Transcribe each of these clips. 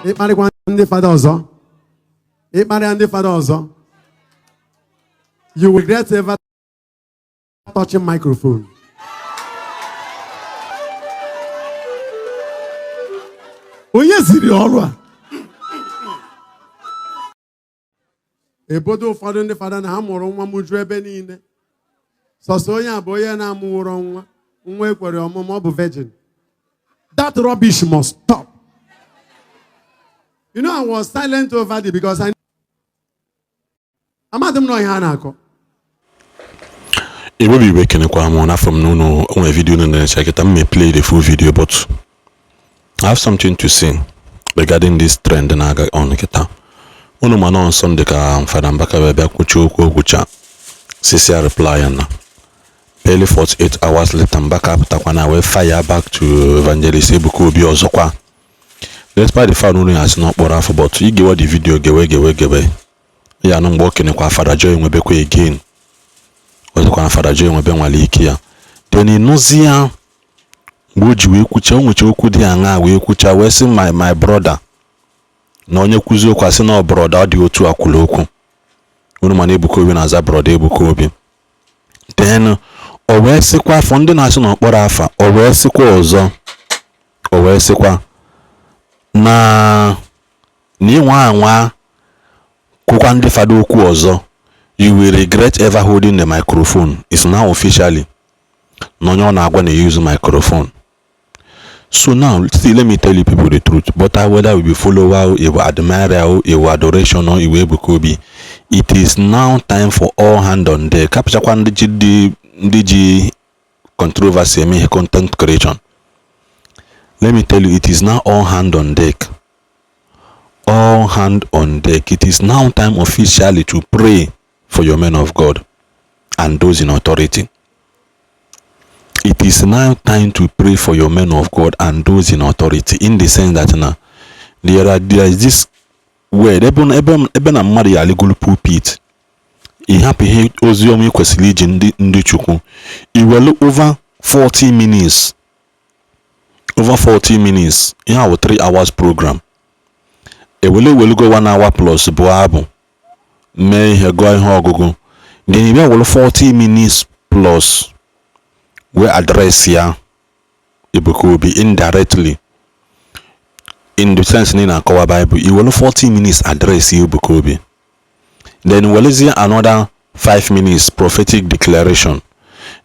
Ịkparịkwa ndị fada ọzọ, ịkparịa ndị fada ọzọ, you will regret ever touching microphone. Onye ziri ọrụ a? Ebodo ụfọdụ ndị fada na ha mụrụ nwa mụju ebe niile. Sọsọ onye a bụ onye na-amụwụrọ nwa, nwa ekwere ọmụmụ, ọ bụ virgin. That rubbish must stop. You know, I was silent over it because I amadị m na ihe a na-akọ. Igbo bụ Igbo, ekenekwa m n'afọ m n'ụlọ. Onwere video unu na-eche kịta m may play the full video, but I have something to say regarding this trend na-aga on kịta. Unu ma nọ Sunday ka Fada Mbaka wee bịa kwuchie okwu okwucha sisia reply ya na barely 48 hours later, Mbaka apụtakwa na wee fire back to Evangelist Ebuka Obi ọzọkwa, despite the fact na unu ya asị na ọkpọrọ afọ. But igewe the video, gewe gewe gewe ya nụ mgbe o kenekwa Fada Joy nwebekwa again, ọzọkwa na Fada Joy nwebe nwale ike ya. Then ịnụzi ya mgbe o ji wee kwucha, o nwecha okwu dị aṅaa wee kwucha wee sị my brother, na onye kwuzi okwu asị na ọ brother ọ dị otu a kwuru okwu. Unu mana Ebuka Obi na-aza brother Ebuka Obi. Then o wee sịkwa afọ ndị na-asị na ọkpọrọ afa, o wee sịkwa ọzọ, o wee sịkwa na ịnwa anwa kwukwa ndị fada okwu ọzọ, you will regret ever holding the microphone. It's now officially na onye ọ na-agwa na use microphone. So now, see, let me tell you people the truth. But whether we be follower, iwu admirer, iwu adoration, or iwu Ebuka Obi, it is now time for all hand on deck. Kapụchakwa ndị ji ndị ji controversy eme ihe, content creation. Let me tell you, it is now all hand on deck, all hand on deck. It is now time officially to pray for your men of God and those in authority. It is now time to pray for your men of God and those in authority, in the sense that now there is this word ebe ebe ebe na mmadụ ya aligolu pulpit, ị hapụ ihe ozi ọma ị kwesịrị iji ndị Chukwu iwelu over 40 minutes, over 40 minutes. Ihe a wụ 3 hours program, ewele ewelugo 1 hour plus bụ abụ mee ihe, gụọ ihe ọgụgụ, then ị bịa were 40 minutes plus wee address ya Ebuka Obi indirectly, in the sense na ị na-akọwa Bible. I were 40 minutes address ya Ebuka Obi, then werezie another 5 minutes prophetic declaration,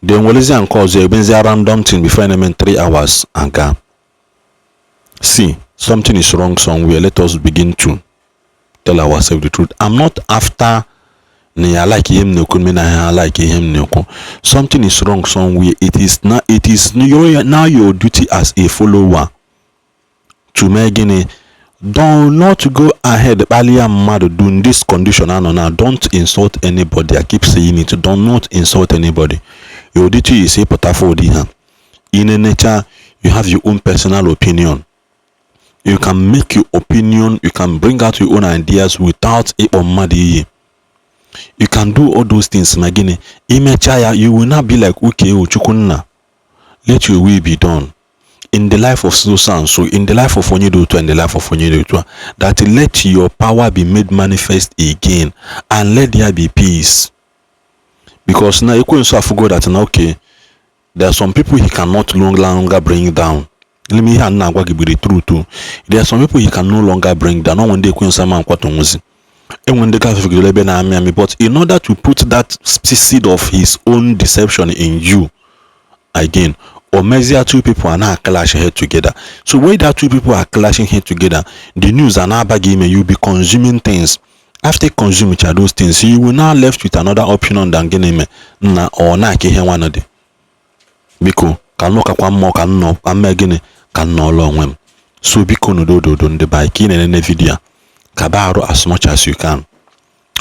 then werezie nke ọzọ ebezie random thing before eneme 3 hours aga. See, something is wrong somewhere. Let us begin to tell ourselves the truth. I'm not after na ya like ihe m na-ekwu mme na ya like ihe m na-ekwu. Something is wrong somewhere. It is now, it is your, now your duty as a follower to mee gịnị? Do not go ahead kpalia mmadụ. Do in this condition anọ now, don't insult anybody. I keep saying it, do not insult anybody. Your duty is ịpụta for ụdị ha inenecha. You have your own personal opinion. You can make your opinion, you can bring out your own ideas without ịkpọ mmadụ iyi. You can do all those things. Ma gịnị imecha ya, you will not be like, okay, o Chukwunna, let your will be done in the life of so and so, in the life of onye dị otu a, in the life of onye dị otu a, that let your power be made manifest again and let there be peace. Because now ekwensu afugo that na okay, there are some people he cannot no longer bring down. Let me ihe a na-agwa gị bụ the truth o. There are some people he can no longer bring down. Onwe ndị ekwensu ama nkwatonwuzi, enwe ndị gafegidere ebe na-amị amị. But in order to put that seed of his own deception in you again, o mezie two people are now clash head together. So when that two people are clashing head together, the news are na-aba gị ime. You be consuming things. After consuming those things, you will now left with another option than gịnị me na ọ na-aka ihe nwanne dị. Biko, ka nnọ kakwa mmụọ, ka nnọ ka mme gịnị, ka nnọ ọlụ onwe m. So biko, n'udododo ndị be anyị, ka ị na-enene video a, kaba arụ as much as you can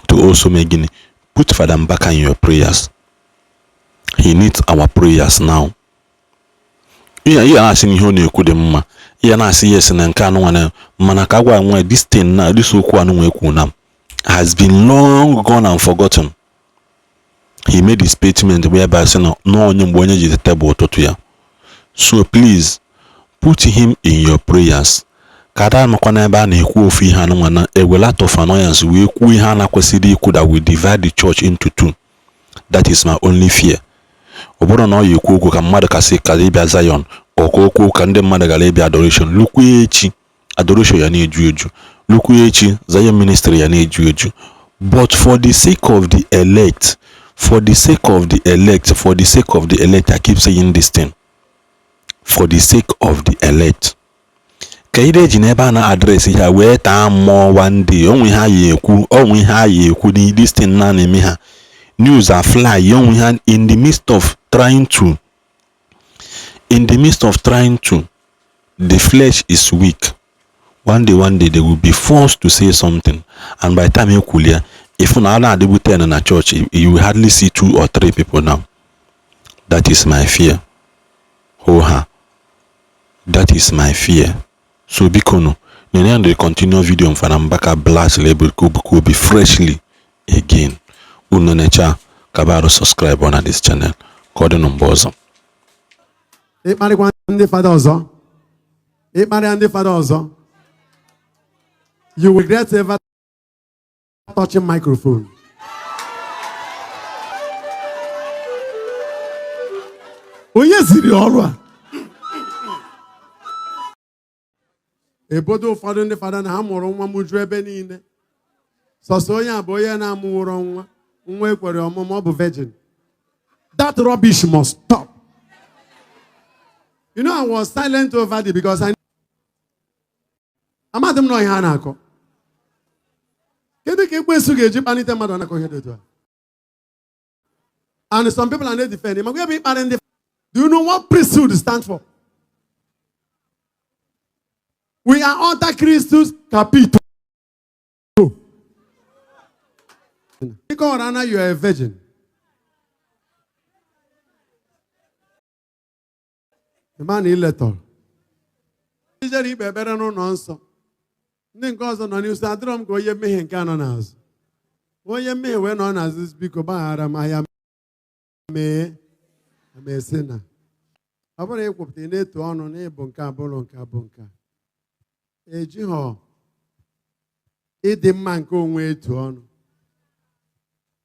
to also mee gịnị? Put Father Mbaka in your prayers. He needs our prayers now. Ihe na-asị na ihe ọ na-ekwu dị mma, ihe na-asị yes na nke anụnwa na mana ka agwa nwe this thing na this okwu anụnwa ekwu na has been long gone and forgotten. He made a statement whereby sị na onye mgbe onye ji tebụl ụtụtụ ya. So please put him in your prayers. Ka ada nọkwa n'ebe a na-ekwu ofu ihe anụnwa na ewelata of annoyance wee kwuo ihe a na-akwesịrị ikwu that will divide the church into two. That is my only fear. Ọ bụrụ na ọ ya ekwu okwu ka mmadụ kasị ka ịbịa Zion, ọ ka okwu ka ndị mmadụ gara ịbịa adoration, lukwu echi adoration ya na-eju eju, lukwu echi Zion ministry ya na-eju eju. But for the sake of the elect, for the sake of the elect, for the sake of the elect, I keep saying this thing, for the sake of the elect, ka ire eji n'ebe a na-address ihe a wee taa mmụọ. One day onwe ihe a ya ekwu, onwe ihe a ya ekwu, this thing na na-eme ha news are fly, onwe ihe in the midst of trying to, the flesh is weak. One day, one day, they will be forced to say something, and by the time ekwuli ya, if na a na-adịbu 10 na church, you will hardly see two or three people now. That is my fear. Ho ha, that is my fear. So biko nu, nene the continue video Fada Mbaka blast Ebuka Obi freshly again. Unu necha, kabarụ subscribe on this channel. Ka ọ dị na mgbe ọzọ. Ịkparịkwa ndị fada ọzọ, ịkparịa ndị fada ọzọ, you will regret ever touching microphone. Onye ziri ọrụ a? Ebodo ụfọdụ ndị fada na ha mụrụ nwa mụjuo ebe niile. Sọsọ onye a bụ onye na-amụwụrọ nwa, nwa ekwere ọmụmụ, ọ bụ virgin. That rubbish must stop. You know, I was silent over it because I amadị m nọ ihe a na-akọ. Kedu ka ekwensu ga-eji kpalite mmadụ na-akọ ihe dị otu a? And some people are not defending. Ma ebe ịkparị ndị. Do you know what priesthood stands for? We are under Christus capito. Ịkọwara na you are a virgin. Ịma na iletọrọ. Ijere ikpe ekpere n'ụlọ nsọ. Ndị nke ọzọ nọ n'ihu sị, adịrọ m ka onye mmehie nke anọ n'azụ. Onye mmehie wee nọ n'azụ, biko gbaghara m ahịa mee esi na. Ọ bụrụ ịkwupụta ị na-etu ọnụ na ịbụ nke abụrụ nke abụ nke a. Ejighọ ịdị mma nke onwe etu ọnụ.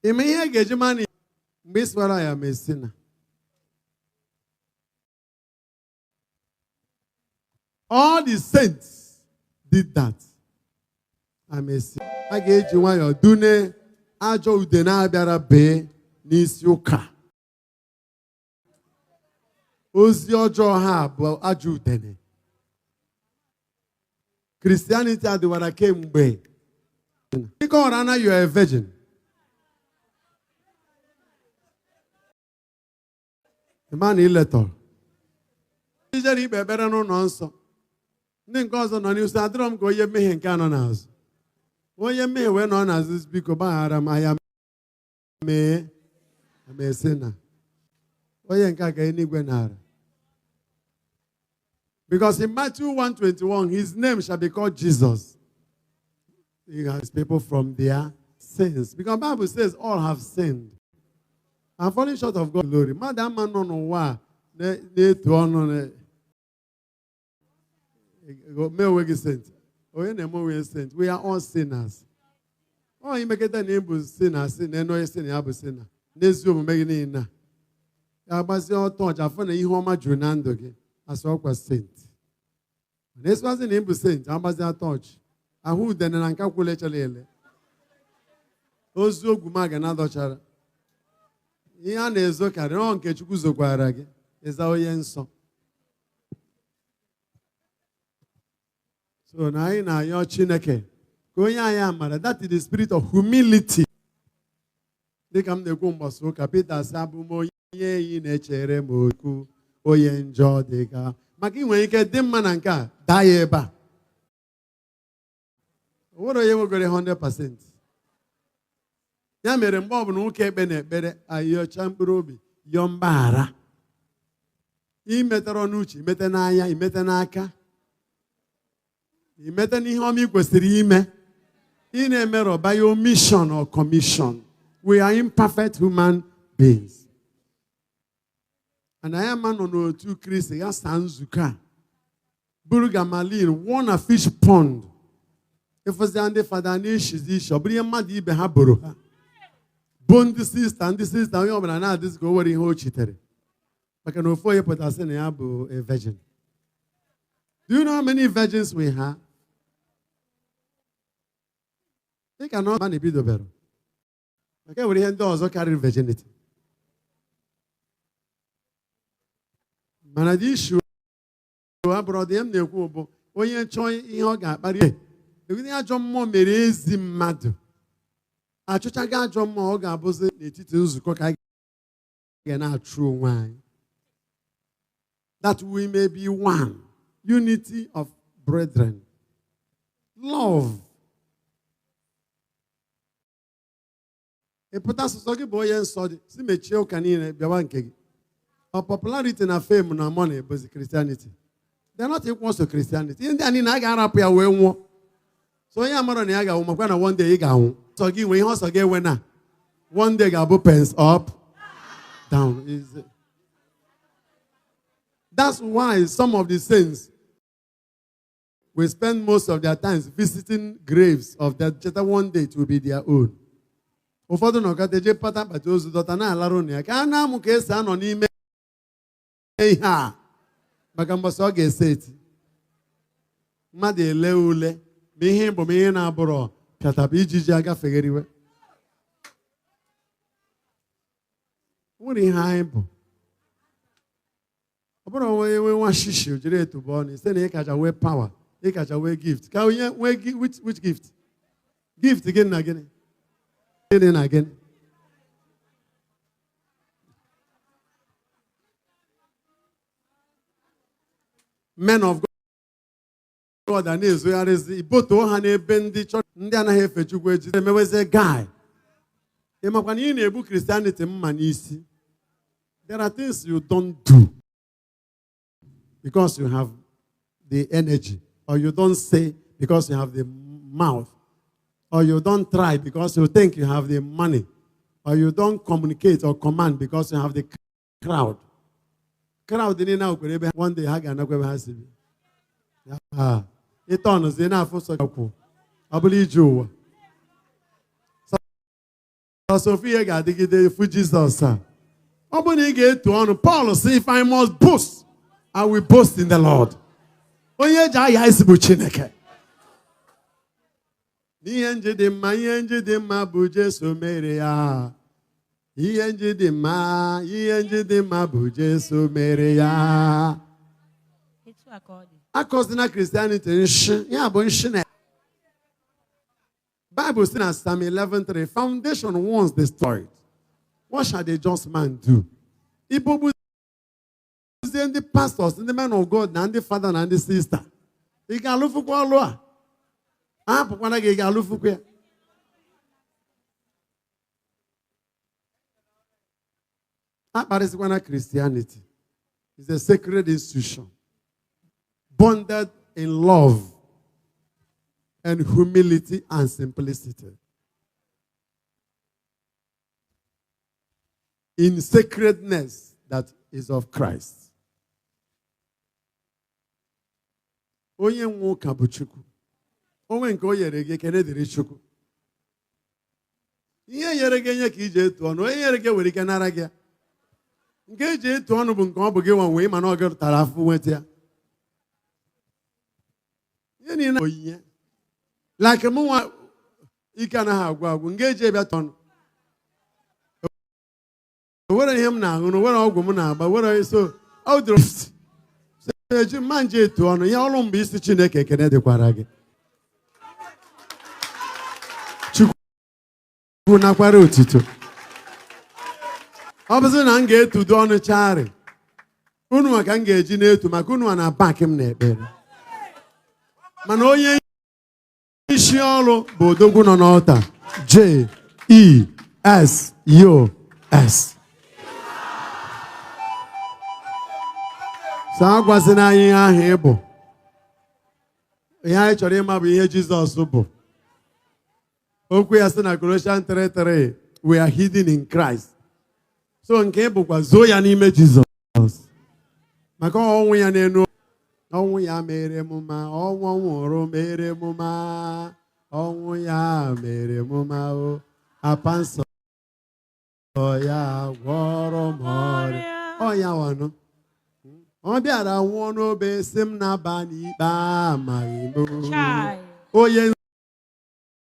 Ime ihe a ga-eji ma na mgbe ị sịwara ya ma esi na. All the saints did that. Amesi. A ga-eji nwayọọ dune ajọ ude na-abịara bee n'isi ụka. Ozi ọjọọ ha bụ ajọ udene. Christianity adịwara kemgbe. Ịkọwara na you are a virgin. Ịma na iletọrọ. Ijere ikpe ekpere n'ụlọ nsọ. Ndị nke ọzọ nọ n'ihu sị, adịrọ m ka onye mmehie nke anọ n'azụ. Onye mmehie wee nọ n'azụ, biko gbaghara m ahịa mee esi na. Onye nke a ga eluigwe nara. Because in Matthew 1:21, his name shall be called Jesus. He has people from their sins. Because Bible says all have sinned and falling short of God's glory. Mmadụ ama nọ n'ụwa a na-etu ọnụ mee onwe gị saint. Onye na-eme onwe ya saint. We are all sinners. Ọ imekọta na ịbụ sinner si na onye si na ya bụ sinner. N'ezi omume gị niile a. Ya agbazie ọtọ ọja afọ na ihe ọma juru na ndụ gị. Asị ọkwa saint. Na esikwazị na ịbụ saint, agbazie atọ ọchị. Ahụ udene na nka kwule echela ele. Ozu ogwumaga na dọchara. Ihe a na-ezo karịrị ọ nke Chukwu zokwara gị ịza onye nsọ. So na anyị na-ayọ Chineke ka onye anyị amara, that is the spirit of humility. Dịka m na-ekwu mgbasa ụka, Peter sị abụ m onye enyi na-echere m okwu onye njọ dịka maka ị nwere ike dị mma na nke a daa ya ebe a. O nwere onye nwegoro 100%. Ya mere mgbe ọbụla ụka ekpe na ekpere ayọcha mkpụrụ obi yọọ mgbaghara. Imetọrọ n'uche, imete n'anya, imete n'aka, imete n'ihe ọma ị kwesịrị ime. Ị na-emerọ by omission or commission. We are imperfect human beings. And anyị ama nọ n'otu Kristi ya saa nzukọ a. Buru Gamaliel wụọ na fish pond. Ịfụzia ndị fada na-eshizi ishi, ọ bụrụ ihe mmadụ ibe ha boro ha bụ ndị sista, ndị sista, onye ọbụla na-adịzi ka o nwere ihe o chitere maka na ofu onye pụtara sị na ya bụ a virgin. Do you know how many virgins we have? Dịka na ọ na-ebidobere maka e nwere ihe ndị ọzọ karịrị virginity. Mana the issue abụrụ dị m na-ekwu bụ onye chọọ ihe ọ ga-akparị egide ajọ mmụọ mere ezi mmadụ achụchaghị ajọ mmụọ, ọ ga-abụzi n'etiti nzukọ ka anyị ga na-achụ onwe anyị, that we may be one, unity of brethren, love. Ị pụta sọsọ gị bụ onye nsọ dị si mechie ụka niile bịawa nke gị. Ọ popularity na fame na money bụzi Christianity. They are not equal to Christianity. Ihe ndị a niile a ga-arapụ ya wee nwụọ. So onye amara na ya ga-anwụ, makwa na one day ị ga-anwụ. Sọ gị nwee ihe ọsọ gị enwe na one day ga-abụ pens up down. That's why some of the saints will spend most of their times visiting graves of their cheta one day it will be their own. Ụfọdụ nọkọta eje pata akpati ozu dọta na-alarụ na ya ka a na-amụ ka esi anọ n'ime ihe a maka mbọsị ọ ga-ese eti mmadụ ele ule ma ihe bụ ma ihe na-abụrọ pịatapụ ijiji agafegheriwe. Nwere ihe anyị bụ ọ bụrụ onwe enwe nwa shishi o jiri etubo ọnụ site na ịkacha nwee power, ịkacha nwee gift, ka onye nwee which gift, gift gịnị na gịnị gịnị na gịnị. Men of God a na-ezogharịzi ibotuo ha n'ebe ndị chọrọ ndị anaghị efe Chukwu ejide emewezie guy. Ị makwa na ị na-egbu Christianity mma n'isi. There are things you don't do because you have the energy, or you don't say because you have the mouth, or you don't try because you think you have the money, or you don't communicate or command because you have the crowd. Crowd niile ahụ kwere ebe one day ha ga-anakwa ebe ha si bi. Ịta ọnụzi na-afụ sọ kwụ ọ bụrụ ije ụwa sọsọ ofu ihe ga-adịgide fu Jizọs a. Ọ bụrụ na ị ga-etu ọnụ, Paul sị, if I must boast, I will boast in the Lord. Onye eji aya isi bụ Chineke. N'ihe nji dị mma, ihe nji dị mma bụ Jesu mere ya. Ihe nji dị mma, ihe nji dị mma bụ Jesu mere ya. Etu a ka ọ dị. Akọzina Christianity nshi, ya bụ nshi na Bible sị na Psalm 11:3, foundation once destroyed, what shall the just man do? Ibogbuzie ndị pastors, ndị men of God na ndị father na ndị sister, ị ga-alụfukwa ọlụ a? Ahapụkwana gị, ị ga-alụfukwa ya? Akparịsịkwana Christianity. It's a sacred institution bonded in love and humility and simplicity. In sacredness that is of Christ. Onye nwe ụka bụ Chukwu. Onwe nke o nyere gị, ekene dịrị Chukwu. Ihe nyere gị enye ka iji etu ọnụ, onye nyere gị nwere ike nara gị ya. Nke eji etu ọnụ bụ nke ọ bụ gị nwa nwee, mana ọ gị tara afụ nweta ya. Ihe niile onyinye. Like mụ nwa ike anaghị agwụ agwụ, nke eji ebịa tọnụ. O nwere ihe m na-aṅụ, o nwere ọgwụ m na-agba, nwere so ọ dịrị so eji mma nje etu ọnụ. Ihe ọrụ mbụ isi Chineke ekene dịkwara gị. Chukwu nakwara otito. Ọ bụzi na m ga-etudo ọnụ charị unu maka m ga-eji na-etu maka unu na bak m na-ekpere. Mana onye isi ọrụ bụ odogwu nọ n'ọta J E S U S. So agwazina anyị ihe ahụ ị bụ. Ihe anyị chọrọ ịma bụ ihe Jizọs bụ. Okwu ya sị na Colossians 3:3, we are hidden in Christ. So nke ị bụkwa zoo ya n'ime Jizọs. Maka ọnwụ ya n'enu Ọnwụ ya mere m mma, ọnwụ ọ nwụrụ mere m mma, ọnwụ ya mere m mma o. Apa nsọ ya gwọrọ m ọrịa. Ọ ya wanụ. Ọ bịara nwụọ n'obe, sị m naba n'ikpe amaghị m. Chai. Onye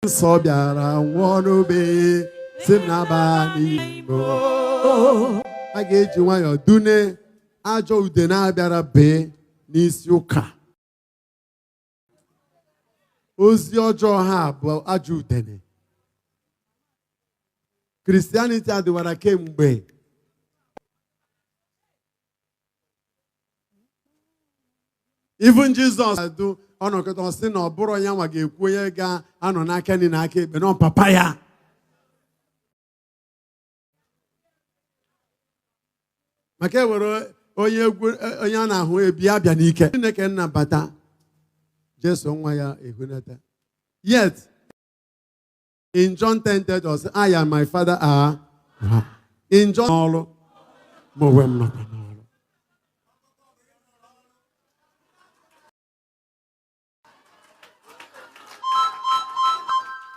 nsọ bịara nwụọ n'obe, sị m naba n'ikpe. A ga-eji nwayọọ dune ajọ ude na-abịara bee n'isi ụka. Ozi ọjọọ ha bụ ajọ udene. Christianity adịwara kemgbe. Even Jizọs adụ ọnọkọta, ọ sị na ọ bụrụ ya nwa ga-ekwu onye ga-anọ n'aka nri na aka ekpe, na papa ya. Maka ewere onye egwu onye a na-ahụ ebi abịa n'ike. Chineke nnabata Jesu nwa ya ehunata. Yet in John 10:30 ọ sị, "I and my Father are one." In John n'ọlụ, ma onwe m nọkwa n'ọlụ.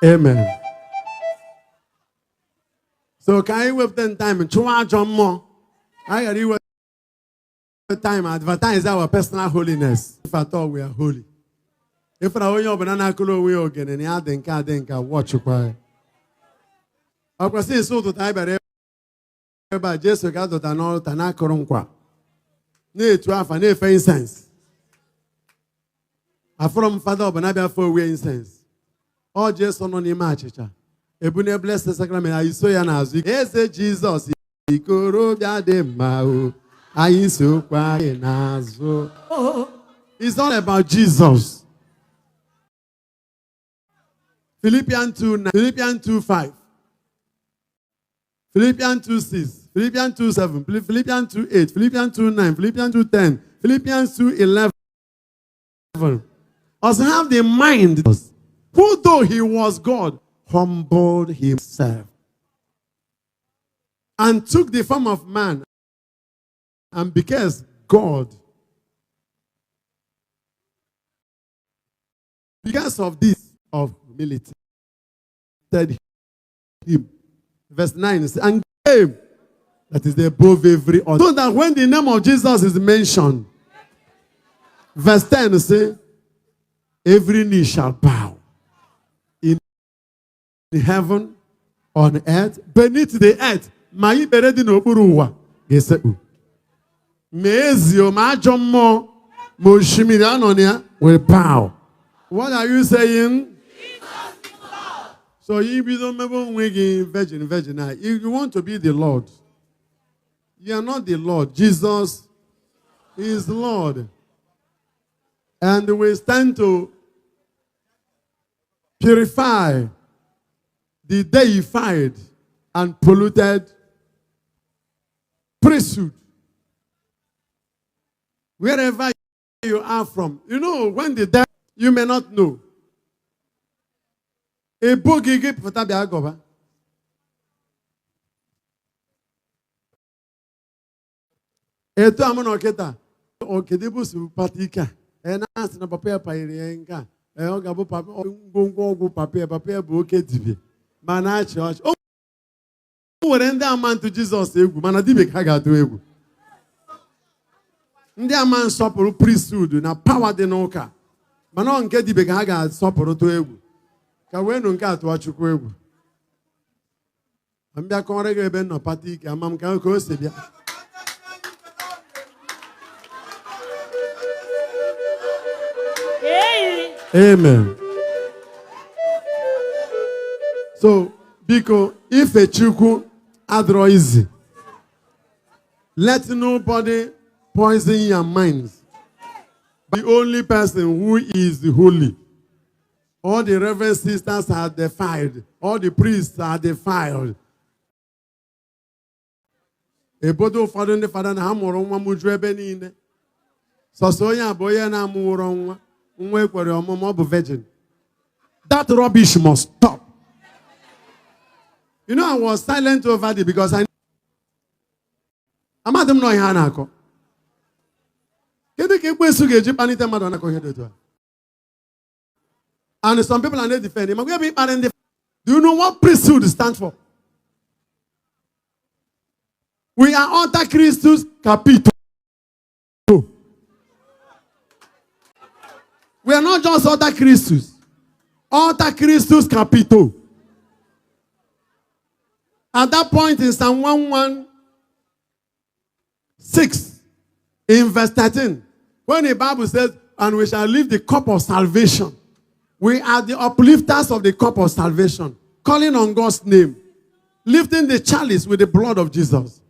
Amen. So ka anyị wepụta time chụwa ajọ mmụọ. Anyị ghara iwe time advertise our personal holiness. If at all we are holy. If na onye ọbụla na-akụrụ onwe ya ogene na ya dị nke a dị nke a, wọchịkwa ya. Ọ kwesịghị isi ụtụtụ anyị bịara ebe a, Jesu ga-adọta n'ọlụta na-akụrụ nkwa, na-etu afa, na-efe incense. Afụrụ m fada ọbụla bịa fe owe incense. Ọ Jesu nọ n'ime achịcha ebune Blessed Sacrament, anyị so ya n'azụ. Eze Jizọs, ikorobịa dị mma o, anyị sokwa gị n'azụ. It's all about Jesus. Philippians 2:9, Philippians 2:5, Philippians 2:6, Philippians 2:7, Philippians 2:8, Philippians 2:9, Philippians 2:10, Philippians 2:11. Also have the mind who, though he was God, humbled himself and took the form of man, and because God, because of this, of humility, said him. Verse 9 says, and gave that is above every other. So that when the name of Jesus is mentioned, verse 10 say, every knee shall bow in heaven, on earth, beneath the earth. Ma ikpere dị n'okpuru ụwa ga-esekpu. Ma ezi o, ma ajọ mmụọ, ma osimiri anọ na ya will bow. What are you saying? So you bido mebe onwe gị virgin virgin a, if you want to be the Lord, you are not the Lord. Jesus is Lord. And we stand to purify the deified and polluted priesthood. Wherever you are from, you know, when the devil, you may not know. Ebo gị gị pụta bịa gọba. Etu a mụ na ọkịta, okedu si pata ike a, ee, na-asị na papa ya panyere ya nke a, ee, ọ ga-abụ papa ngwongwo ọgwụ papa ya, papa ya bụ oke dibịa ma na-achị ọchị. O nwere ndị ama ntụ Jizọs egwu, mana dibịa ka ha ga-atụ egwu. Ndị ama nsọpụrụ priesthood na power dị n'ụka, mana ọ nke dibịa ka ha ga-asọpụrụ tụọ egwu. Ka wee nụ nke a tụọ Chukwu egwu. M bịa kọọrọ gị ebe m nọ pata ike, ama m ka o si bịa. Amen. So, biko, ife Chukwu adịrọ easy. Let nobody poison your minds. The only person who is holy. All the reverend sisters are defiled. All the priests are defiled. Ebodo ụfọdụ ndị fada na ha mụrụ nwa mụju ebe niile. Sọsọ onye a bụ onye na-amụwụrọ nwa, nwa ekwere ọmụmụ, ọ bụ virgin. That rubbish must stop. You know, I was silent over it because I amadị m nọ ihe a na-akọ. Kedu Kedu ka ekwensu ga-eji kpalite mmadụ anakọ ihe dị otu a? And some people are not defending. Ma ebe ịkparị ndị. Do you know what priesthood stands for? We are alter Christus capito. We are not just alter Christus. Alter Christus capito. At that point in Psalm 116, in verse 13, when the Bible says, "And we shall lift the cup of salvation." We are the uplifters of the cup of salvation, calling on God's name, lifting the chalice with the blood of Jesus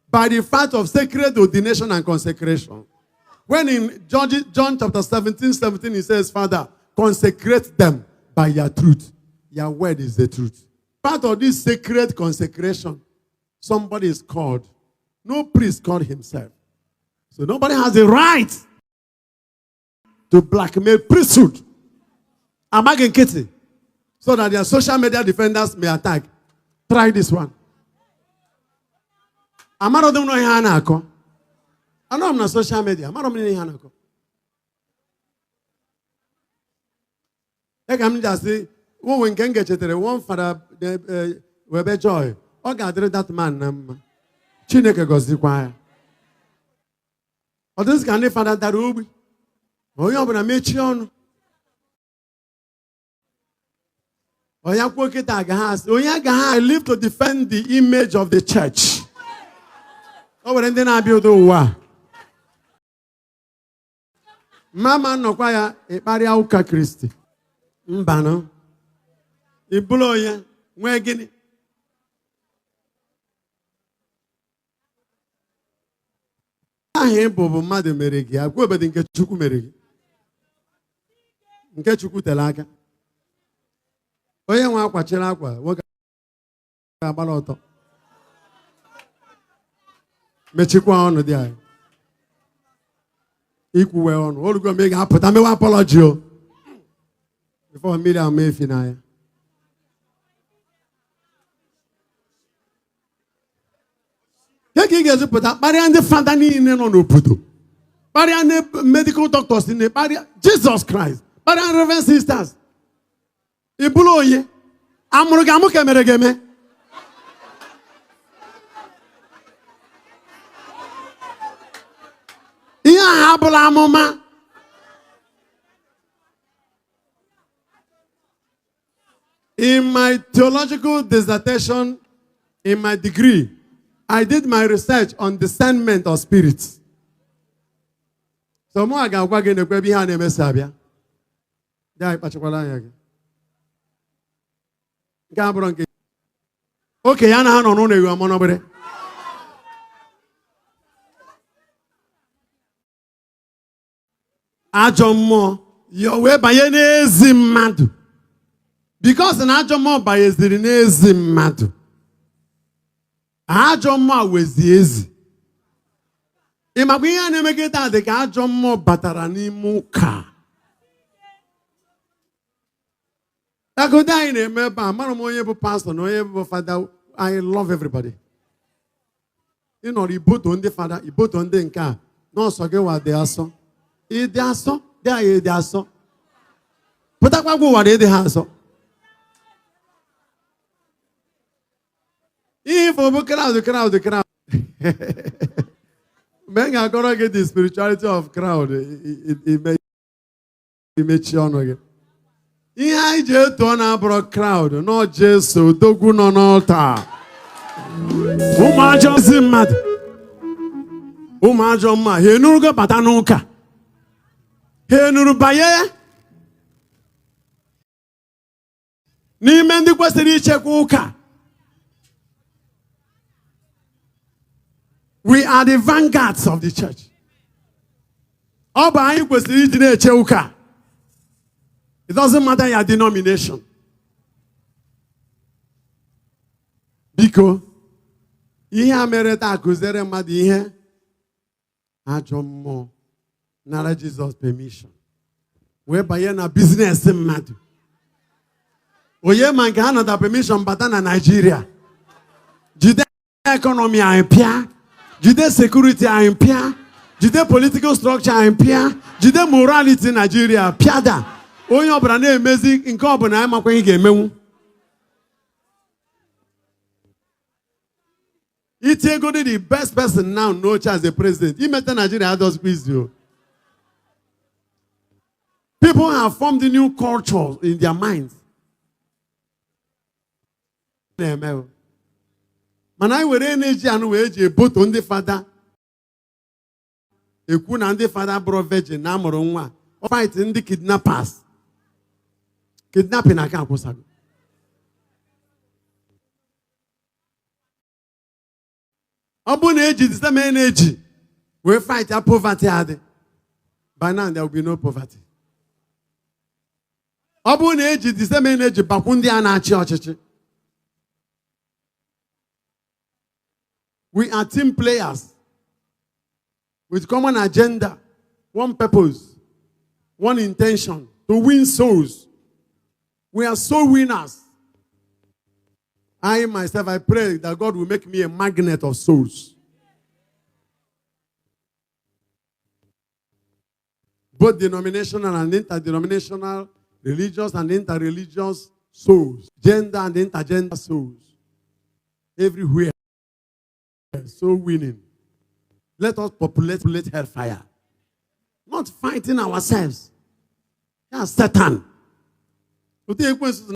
by the fact of sacred ordination and consecration. When in John chapter 17, 17, he says, "Father, consecrate them by your truth. Your word is the truth." Part of this sacred consecration, somebody is called. No priest called himself. So nobody has the right to blackmail priesthood. Amaghị nkịtị so that their social media defenders may attack. Try this one. Amarọdị m na ihe a na-akọ. Anọ m na social media, amarọ m ihe a na-akọ. Ya ka m ji asị, nwe nke m ga-echetara one Father Webe Joy, ọ ga-adịrị that man na mma. Chineke gọzikwa ya. Ọ dịzị ka ndị fada dara ogbi. Ma onye ọbụla mechie ọnụ. Onye kwuo kịta agaghị asị, onye agaghị live to defend the image of the church. O nwere ndị na-abịa ụdị ụwa a. Mama nnọkwa ya ịkparịa ụka Kristi. Mbanụ. Ị bụrụ onye nwee gịnị? Aha ị bụ mmadụ mere gị, agwa obodo nke Chukwu mere gị. Nke Chukwu tere aka. Onye nwe akwa chịrị akwa, nwoke agbara ọtọ. Mechikwa ọnụ dị anyị. Ikwuwe ọnụ, olugo mgbe ị ga-apụta mewe apology o. Before mmiri ama efi n'anya. Ke ka ị ga-ezi pụta kparịa ndị fada niile nọ n'obodo, kparịa ndị medical doctors niile, kparịa Jesus Christ, kparịa reverend sisters. Ị bụrụ onye amụrụ gị amụ ka emere gị eme. Ihe ahụ abụla amụma. In my theological dissertation, in my degree, I did my research on discernment of spirits. So mụ a ga-agwa gị nekwe ebe ihe a na-emesi abịa. Dị anyị kpachakwara anya gị. Nke a bụrụ nke okenye anaghị anọ n'ụlọ ewu amụ n'obere. Ajọ mmụọ ya wee banye n'ezi mmadụ. Because na ajọ mmụọ banyeziri n'ezi mmadụ. Ajọ mmụọ wezi ezi. Ị makwa ihe a na-eme kịta dị ka ajọ mmụọ batara n'ime ụka. Agụdị anyị na-eme ebe a, mara m onye bụ pastọ na onye bụ fada. I love everybody. Ị nọrọ iboto ndị fada, iboto ndị nke a, nọọsụ gị wa dị asọ. Ịdị asọ, dị anyị ịdị asọ. Pụtakwa gwa ụwa na ịdị ha asọ. Ihe ifo bụ crowd, crowd, crowd. Mgbe m ga-akọrọ gị the spirituality of crowd, imechi ọnụ gị. Ihe anyị ji eto ọ na-abụrụ crowd nọ Jesu odogwu nọ n'ọlta. Ụmụ ajọ ezi mmadụ, ụmụ ajọ mma, ha enurugo bata n'ụka. Ha enuru banye n'ime ndị kwesịrị ichekwa ụka. We are the vanguards of the church. Ọ bụ anyị kwesịrị iji na-eche ụka. It doesn't matter your denomination. Biko, ihe a mere taa kụziere mmadụ ihe. Ajọ mmụọ nara Jizọs permission wee banye na business mmadụ. Onye ma nke ha nata permission bata na Naịjirịa. Jide economy anyị pịa. Jide security anyị pịa. Jide political structure anyị pịa. Jide morality Nigeria pịada. Onye ọbụla na-emezi nke ọbụla anyị makwa ihe ga-emenwu. Itiegodi the best person now n'oche as a president. Imeta Nigeria adọzikwa izi o. People have formed a new culture in their minds. Na-eme o. Mana anyị were energy anụ wee ji eboto ndị fada ekwu na ndị fada bụrụ virgin na amụrụ nwa fight ndị kidnappers. Kidnapping aka akwụsago. Ọ bụrụ na eji the same energy wee fight ya poverty adị, by now there will be no poverty. Ọ bụrụ na eji the same energy bakwu ndị a na-achị ọchịchị. We are team players with common agenda, one purpose, one intention, to win souls. We are soul winners. I myself, I pray that God will make me a magnet of souls. Both denominational and interdenominational, religious and interreligious souls, gender and intergender souls. Everywhere. Soul winning. Let us populate hellfire. Not fighting ourselves. That's Satan. Otu ekwensu si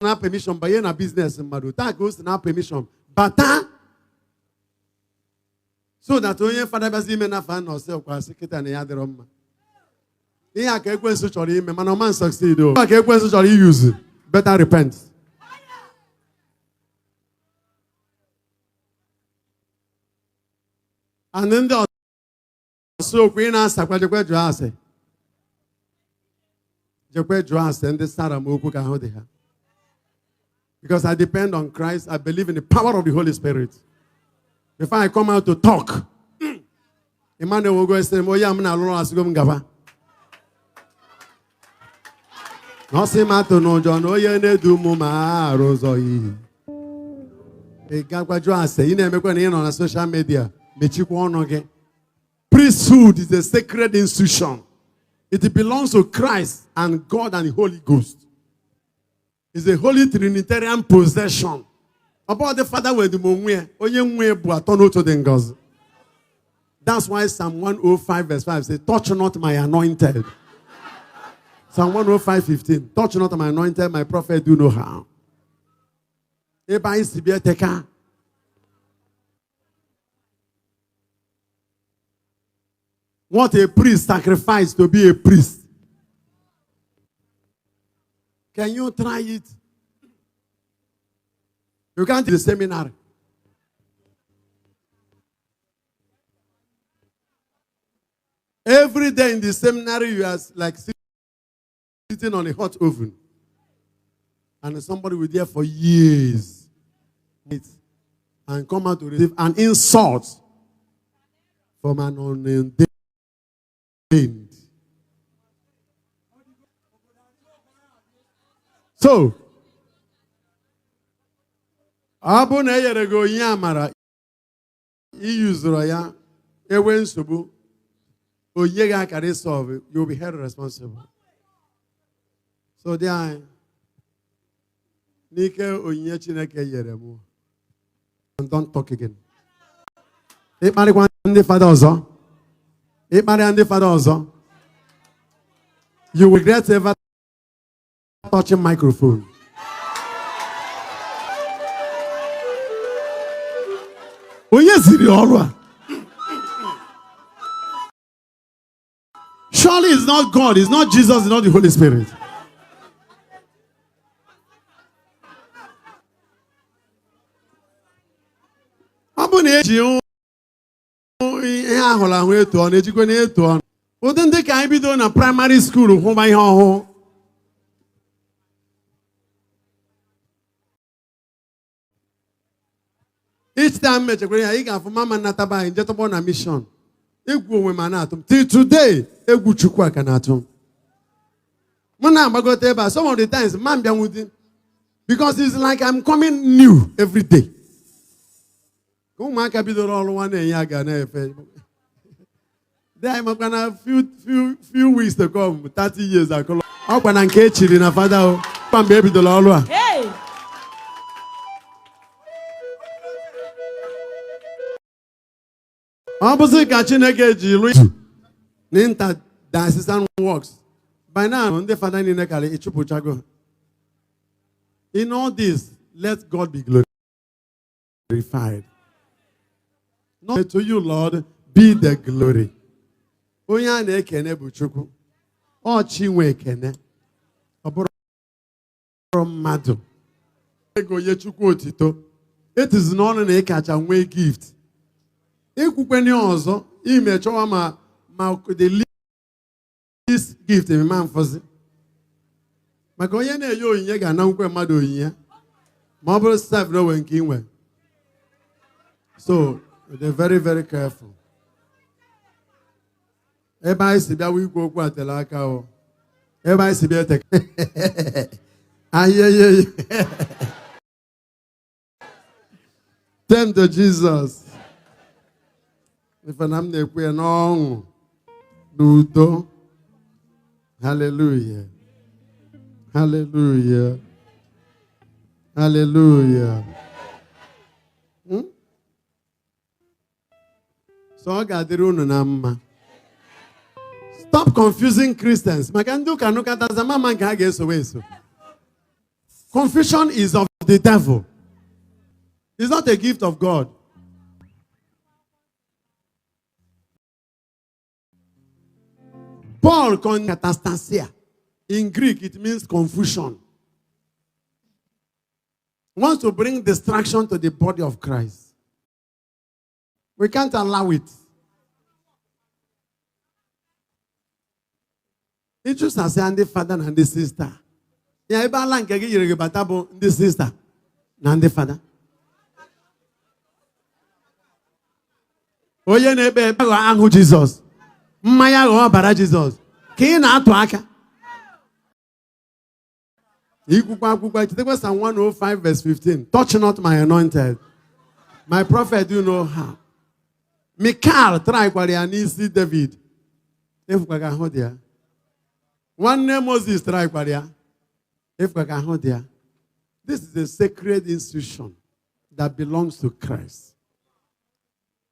na permission banye na business mmadụ, taa ka o si na permission bata so that onye fada bịazi ime nafa na ọsị kwa sị kịta na ya dịrọ mma. Ihe a ka ekwensu chọrọ ime, mana ọma succeed o. Ihe a ka ekwensu chọrọ iyuzu. Better repent. And ndị ọsụ okwu ị na-asakwa, jekwe jụọ ase. Jekwe jụọ ase ndị sara m okwu ka ahụ dị ha. Because I depend on Christ, I believe in the power of the Holy Spirit. Before I come out to talk, Emmanuel will go and say, "Oya, m na-alụrụ asịgo m gaba." Na ọ sị m atụ n'ụjọ na onye na-edu m ma arụ ụzọ iyi. Ị gakwa jụọ ase, ị na-emekwa na ị nọ na social media, mechikwa ọnụ gị. Priesthood is a sacred institution. It belongs to Christ and God and the Holy Ghost. It's a holy Trinitarian possession. About the Father with the onwe, onye nwe bụ atọ n'otu dị ngọzi. That's why Psalm 105 verse 5 says, "Touch not my anointed." Psalm 105:15, "Touch not my anointed, my prophet do no harm." Ebe anyị si bịa teka. What a priest sacrificed to be a priest. Can you try it? You can't do the seminary. Every day in the seminary, you are like sitting on a hot oven. And somebody will be there for years. And come out to receive an insult from an unordained. So, ọ bụrụ na e nyere gị onyinye amara, iyuzuru ya, enwe nsogbu, onyinye gị akara ịsolve, you will be held responsible. So dị anyị, n'ike onyinye Chineke nyere m, and don't talk again. Ịkparịkwa ndị fada ọzọ, ịkparịa ndị fada ọzọ, you will regret ever touching microphone. Onye ziri ọrụ a? Surely it's not God, it's not Jesus, it's not the Holy Spirit. Ọ bụ na eji ihe ahụrụ ahụ eto ọnụ, ejikwa na eto ọnụ. Ụdị ndị ka anyị bido na primary school hụba ihe ọhụụ. Each time mechekwara ya, ị ga-afụ mama nnataba anyị njetọgbọ na mission. Egwu onwe ma na-atụ m. Till today, egwu Chukwu aka na-atụ m. Mụ na-agbagote ebe a, some of the times, ma m bịanwudi. Because it's like I'm coming new every day. Ka ụmụaka bidoro ọrụ nwa na-enye aga na-efe. Dị anyị makwa na few few few weeks to come, 30 years akụlọ. Ọkwa na nke echiri na fada o. Kwa mgbe ebidoro ọrụ a. Hey! Ọ bụzi ka Chineke ji lụ na inter diocesan works. By now, ndị fada niile karị ịchụpụchago ha. In all this, let God be glorified. Not to you, Lord, be the glory. Onye a na-ekene bụ Chukwu. Ọ chi nwe ekene. Ọ bụrụ mmadụ. Ego nye Chukwu otito. Etizi n'ọnụ na ị kacha nwee gift. Ikwukweni ọzọ, ime chọwa ma the least gift emema mfọzi. Maka onye na-enye onyinye ga-anawukwe mmadụ onyinye. Ma ọ bụrụ sef na onwe nke inwe. So, they're very, very careful. Ebe anyị si bịawa ikwu okwu a tere aka o. Ebe anyị si bịa ete. Ayeyeye. Turn to Jesus. Ife na m na-ekwu ya n'ọṅụ n'udo. Hallelujah. Hallelujah. Hallelujah. So ọ ga-adịrị unu na mma. Stop confusing Christians. Maka ndị ụka nụkọtaza mama nke ha ga-esowe eso. Confusion is of the devil. It's not a gift of God. Paul called katastasia. In Greek, it means confusion. Wants to bring distraction to the body of Christ. We can't allow it. Ịchụsasịa ndị fada na ndị sista. Ya ebe ala nke gị yiri gị bata bụ ndị sista na ndị fada. Onye na-ekpe ekpe ghọọ ahụ Jizọs. Mmanya ghọọ ọbara Jizọs. Ka ị na-atụ aka. Ikwukwa akwụkwọ chetakwa Psalm 105 verse 15. Touch not my anointed. My prophet do no harm. Mikal trykwara ya n'isi David. Efukwa ka ahụ dị ya. Nwanne Moses trykwara ya. Efukwa ka ahụ dị ya. This is a sacred institution that belongs to Christ.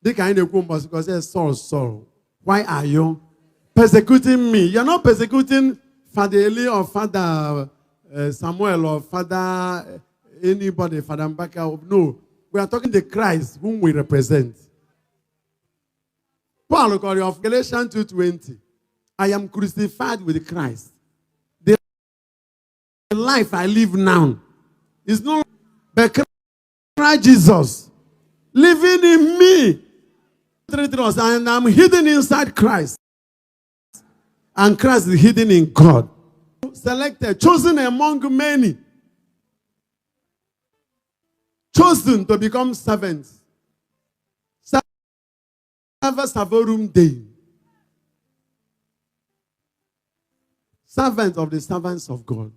Dịka anyị na-ekwu mbọsị ka ọ sị, Saul, Saul, why are you persecuting me? You're not persecuting Father Eli or Father Samuel or Father anybody, Father Mbaka. No, we are talking the Christ whom we represent. Paul called of Galatians 2:20. I am crucified with Christ. The life I live now is no but Christ Jesus living in me. And I'm hidden inside Christ. And Christ is hidden in God. Selected, chosen among many. Chosen to become servants. Serva servorum Dei. Servant of the servants of God.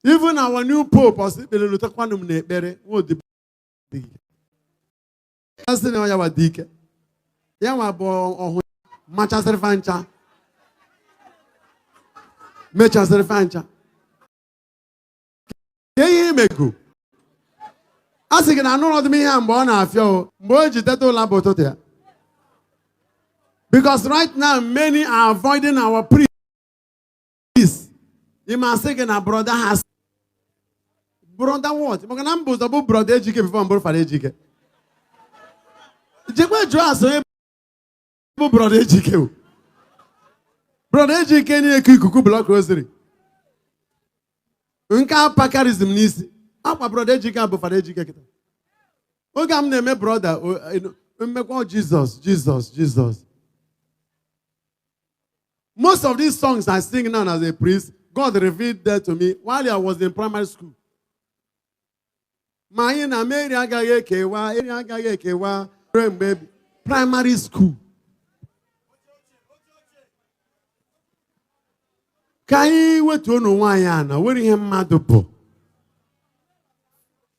Even our new pope, ọ sị kpere lutekwanụ m n'ekpere, nwa odibo dị. Ya sị na ya wa dị ike. Ya nwa bụ ọhụ machasịrị fa ncha. Mechasịrị fa ncha. Ka ihe imego. A sị gị na anụrọ m ihe a mgbe ọ na-afịa o, mgbe o ji teta ụla bụ ụtụtụ ya. Because right now, many are avoiding our priests. Ị ma sị gị na brother has brother what? Maka na mbụ ụzọ bụ brother Ejike before mbụrụ Fada Ejike. Jekwe jụọ asị onye bụ brother Ejike o. Brother Ejike na-eku ikuku block rosary. Nke a pakarism n'isi. Akwa brother Ejike a bụ Fada Ejike kịta. Oge a m na-eme brother, mmekwa Jesus, Jesus, Jesus. Most of these songs I sing now as a priest, God revealed that to me while I was in primary school. Ma anyị na Mary agaghị ekewa, Mary agaghị ekewa ruo mgbe primary school. Ka anyị wetuo n'onwe anyị ana, nwere ihe mmadụ bụ.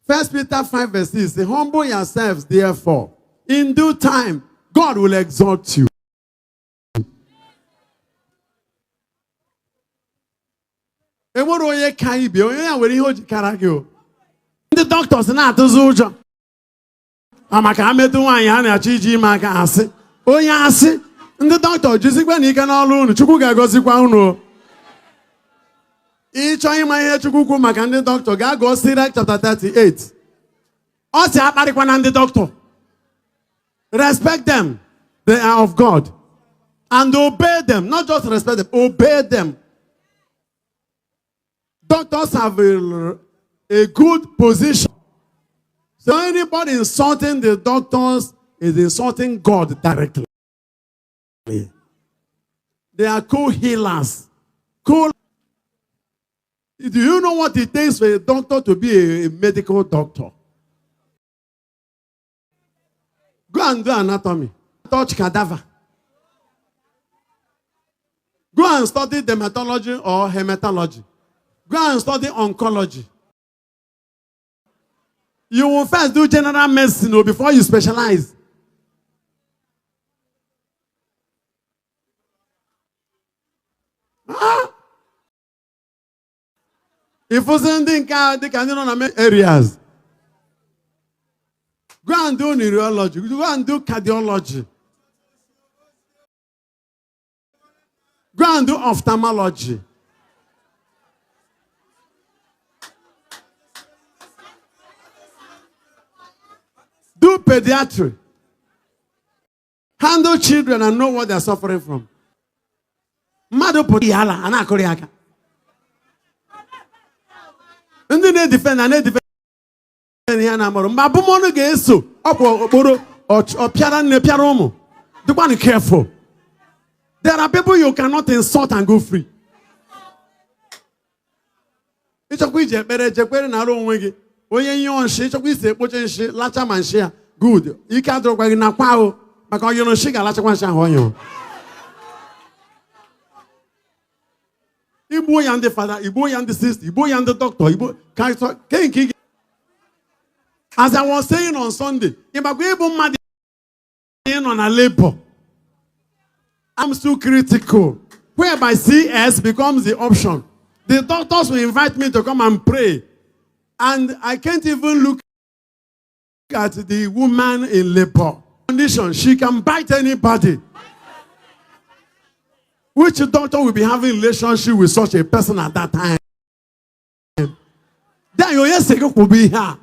1 Peter 5 verse 6 say, humble yourselves therefore. In due time, God will exalt you. Enwere onye ka ibe onye ya nwere ihe o ji kara gị o. Ndị doctors na-atụzi ụjọ a maka ha metụ nwaanyị ha na-achọ iji ime aka asị onye asị. Ndị dọkịta, jizikwa na ike n'ọrụ unu. Chukwu ga-agọzikwa unu o. Ịchọ ịma ihe Chukwu kwu maka ndị dọkịta, gaa gụọ Sirach chapter 38. Ọ sị akparịkwana ndị dọkịta. Respect them, they are of God, and obey them. Not just respect them, obey them. Doctors have a good position, so anybody insulting the doctors is insulting God directly. They are co-healers. Co Do you know what it takes for a doctor to be a medical doctor? Go and do anatomy. Touch cadaver. Go and study dermatology or hematology. Go and study oncology. You will first do general medicine, oh, before you specialize. Ah! Ịfụzi ndị nke a dịka ndị nọ na main areas. Go and do neurology. Go and do cardiology. Go and do ophthalmology. Do pediatry. Handle children and know what they're suffering from. Mmadụ pụta ihe ala a na-akụrị aka. Ndị na-edefend na na-edefend ihe na-amarụ mgbe abụmọnụ ga-eso ọkwa okporo ọ pịara nne pịara ụmụ. Dịkwanụ careful. There are people you cannot insult and go free. Ịchọkwa iji ekpere jekwere na arụ onwe gị onye nyụọ nshi, ịchọkwa isi ekpoche nshi lacha ma nshi ya good, ike adịrọkwa gị nakwa ahụ maka ọ nyụrụ nshi ga-alachakwa nshi ahụ ọ nyụrụ. Igbuo ya ndị fada, igbuo ya ndị sista, igbuo ya ndị dọkịta, igbuo ka ke nke ị. As I was saying on Sunday, ịgbakwa ịbụ mmadụ ịnọ na labor, I'm still critical, whereby CS becomes the option. The doctors will invite me to come and pray, and I can't even look at the woman in labor condition. She can bite anybody. Which doctor will be having relationship with such a person at that time? Then onye si gị kwụba ihe a?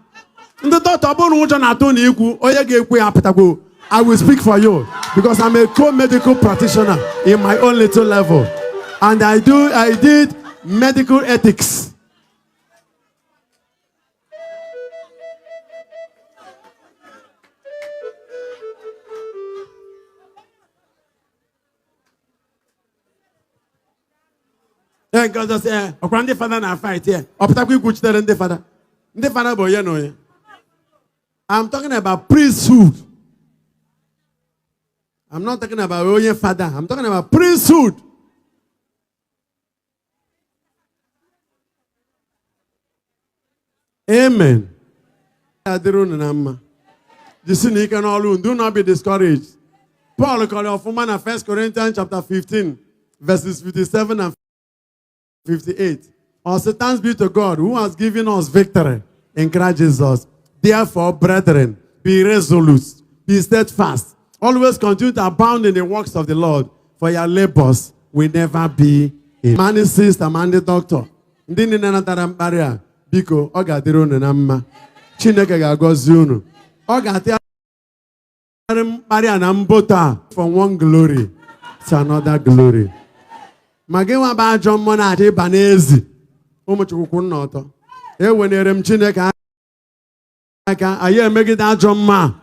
Ndị dọkịta, ọ bụrụ na ụjọ na-atụ na ikwu, onye ga-ekwu ya apụtagwo. I will speak for you because I'm a co-medical practitioner in my own little level, and I did medical ethics. Ee, nke ọzọ sị, ee, ọkwa ndị fada na fight ya, ọ pụtakwa ikwuchitere ndị fada. Ndị fada bụ onye na onye. I'm talking about priesthood. I'm not talking about onye fada. I'm talking about priesthood. Amen. Adịrị unu na mma. Jisi na ike n'ọrụ unu. Do not be discouraged. Paul kọrọ ọfụma na 1 Corinthians chapter 15 verses 57 and 58. Ọ sị, "Thanks be to God who has given us victory in Christ Jesus. Therefore, brethren, be resolute, be steadfast, always continue to abound in the works of the Lord, for your labors will never be in." Ma ndị sister ma ndị doctor, ndị niile natara mkparị a, biko, ọ ga-adịrị unu na mma. Chineke ga-agọzi unu. Ọ ga-atịgharị mkparị a na mboto a from one glory to another glory. Ma gị nwa bụ ajọ mmụọ na-achọ ịba n'ezi ụmụ Chukwu nna ọtọ, ewenere m Chineke aka anyị emegide ajọ mma a.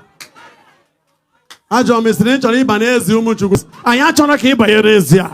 Ajọ mesịrị ị chọrọ ịba n'ezi ụmụ Chukwu, anyị achọrọ ka ị banyere ezi a.